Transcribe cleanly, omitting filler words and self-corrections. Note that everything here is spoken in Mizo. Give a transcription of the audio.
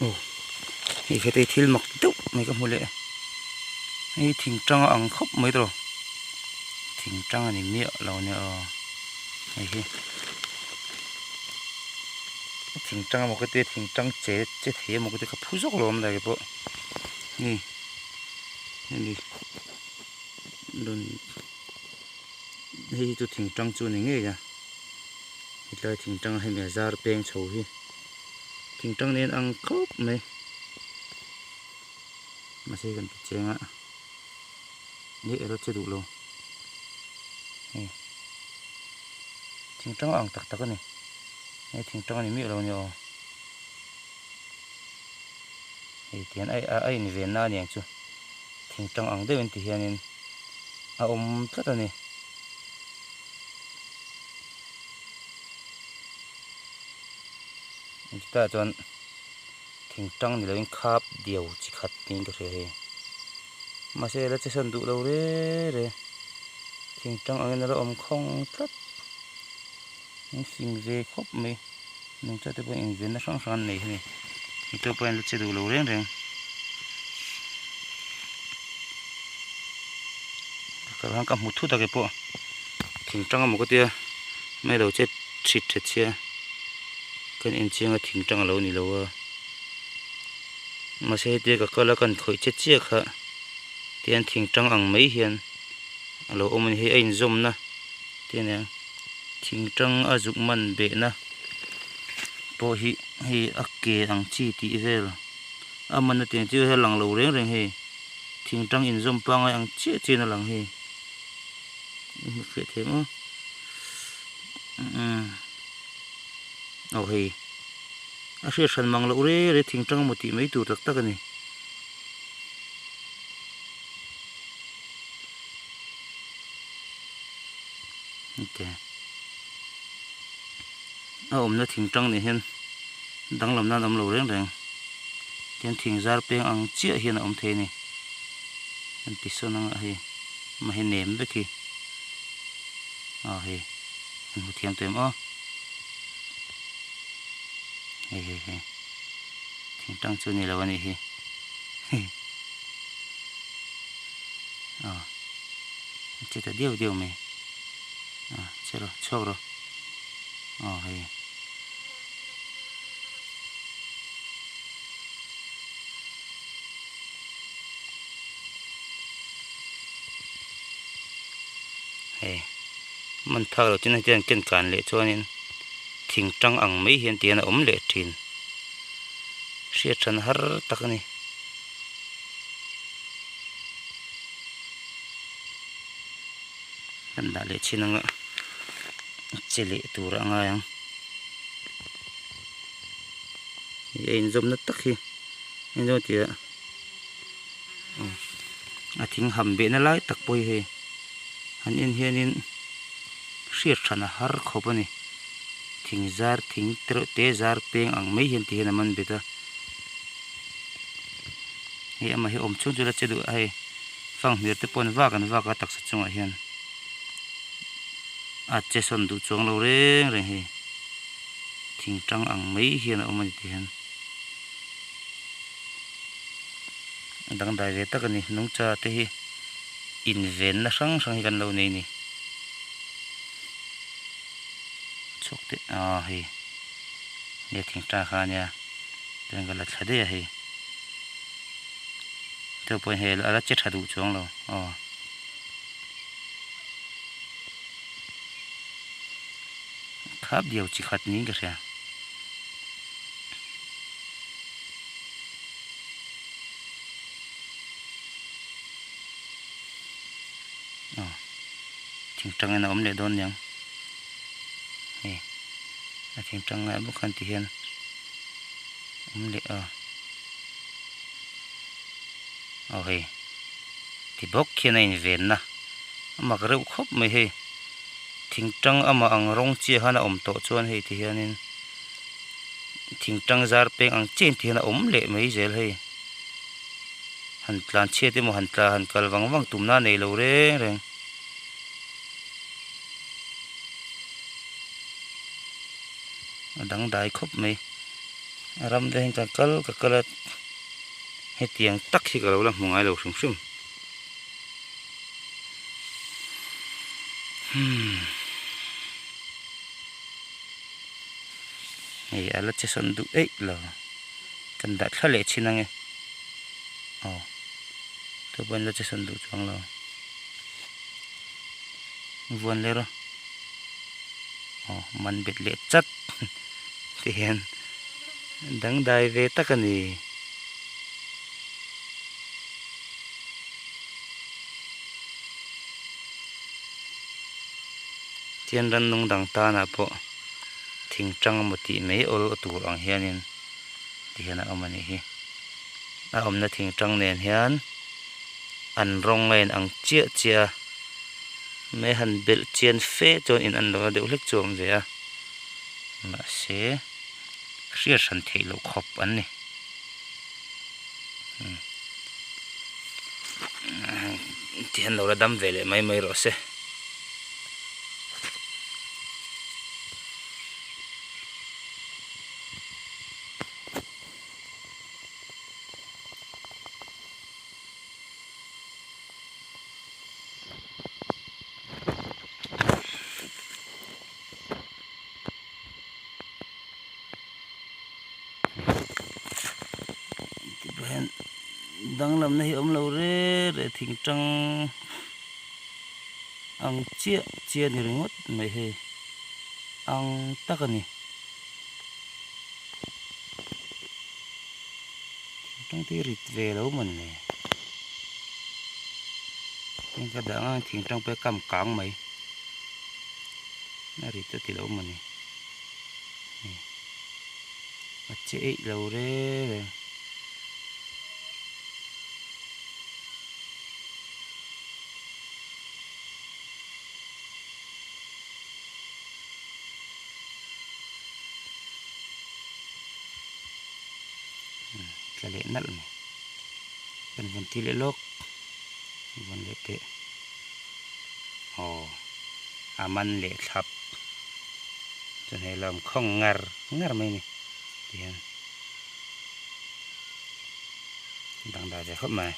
Aw hei heti thil mak deuh mai ka hmu leh hei thing tang a ang khawp mai tawh thing tang a ni miah lo nia aw hei hi thing tang emaw ka tia thing tang che che thei emaw ka tia ka phu zawk lo awm lai pawh hei hemi rawn hei hi chu thing tang chu a ni ngei a hetlai thing tang a hemi a zar peng chho hi. Thingtang nen ang khawp mai mahse kan ti cheng a ni erawh che duh lo hei thingtang ang tak tak a ni hei thingtang a ni miah lo a ni aw hei tihian a a inven na a ni ang chu thingtang ang deuhin ti hianin a awm tlat a ni. Chutah chuan thing tang ni lovin khap diau chi khat niin ka hria hei mahse la che sawn duh lo re re thing tang angin a la awm khawng tlat an fing ve khawp mai nungcha te pawh invenna hrang hrang an nei hi a ni hei pawh hian la che duh lo reng reng ka kal ka hmu thut a kei pawh thing tang emaw ka tia mai lo che thit thet sia kan en chiang a thing tang alo ni lo a mahse hetia ka kal a kan khawih che chiah kha tihian thing tang ang mai hian alo awm a ni hei a inzawmna te a nia thing tang a zuk man behna pawh hi hei a ke ang chi tih vel a man a tiang chu hei a lang lo reng reng hei thing tang inzawm pangngai ang chiah chiah in a lang hei hmu fiah thei maw umm aw hei a hriat hran mang loh rei rei thing tang emaw tih mai tur tak tak a ni. A awmna thing tang nen hian danglam nan a awm lo reng reng tihian thing zar peng ang chiah hian a awm thei a ni an ti sawn ang a hei amah hi nem vek hi aw hei an hmu thiam tawh em aw hei hei hei thing tang chu a ni lo a nih hi aw a che ta deuh deuh mai a che rawh chhuak rawh aw hei. Hei man phak loh chin hetiang ken kan leh chuanin thing tang ang mai hian tihian a awm leh thin hriat than har tak a ni. Kan dah leh chin anga che leh tur a ngai ang hei a inzawmna tak hi engemaw tia a thing ham behna lai tak pawh hi hei han en hianin hriat hran a har khawp a ni thing zar thing te reuh te zar peng ang mai hian ti hian a man bet a hei amah hi awm chhung chu la che duh a hei fanghmir te pawh an vak an vak a taksa chungah hian a che sawn duh chuang lo reng reng hei thing tang ang mai hian a awm a ni ti hian a dangdai ve tak a ni nungcha te hi invenna hrang hrang hi kan lo nei a ni chhuak te ah hei nge thing tang kha a nia chuan ka la thla daih a hei. Chu pawh hei a la che tha duh chuang lo aw. Khap diau chi khat niin ka hria. Aw thing tangin a awm leh dawn niang hei a thing tang ngai bawk khan ti hian awm leh a. Aw hei ti bawk khian a invenna a mak reuh khawp mai hei thing tang amah ang rawng chiah khan a awm tawh chuan hei ti hianin thing tang zar peng ang chiah ti hian a awm leh mai zel hei han tlan chhiat emaw han tla han kal vang vang tumna a nei lo reng reng. A dangdai khawp mai. Ram te hian ka kal ka kal a hetiang tak hi ka lo la hmu ngai lo hrim hrim hmm hei a la che sawn duh eih lo kan dah thla leh thin ange aw tupawh in la che sawn duh chuang lo vuan leh rawh aw man bet leh chat ti hian dangdai ve tak a ni. Tian rannung dang tanah pawh thing tang emaw tih mai awl a tur ang hianin ti hian a awm a nih hi. A awmna thing tang nen hian an rawng a inang chiah chiah a, mai han belh chian fe chuan in an lohna deuh hlek chu a awm ve a, mahse hriat hran theih loh khawp an ni. Ti hian lo la dam ve leh mai mai rawh se. Tihian danglamna hi a awm lo re re thing tang ang chiah chiah a ni ringawt mai hei ang tak a ni. Thing tang te hi rit ve lo mawn le heng ka dah ang a thing tang pawh hi a kam kang mai a rit a ti lo mawn ni. A che eih lo reng reng. Tla leh nalh mai. Kan vawn tir leh lawk. Vawn leh teh. Aw a man leh thlap. Chuan hei lo awm khawng ngar ngar mai a ni tihian dangdai ve khawp mai.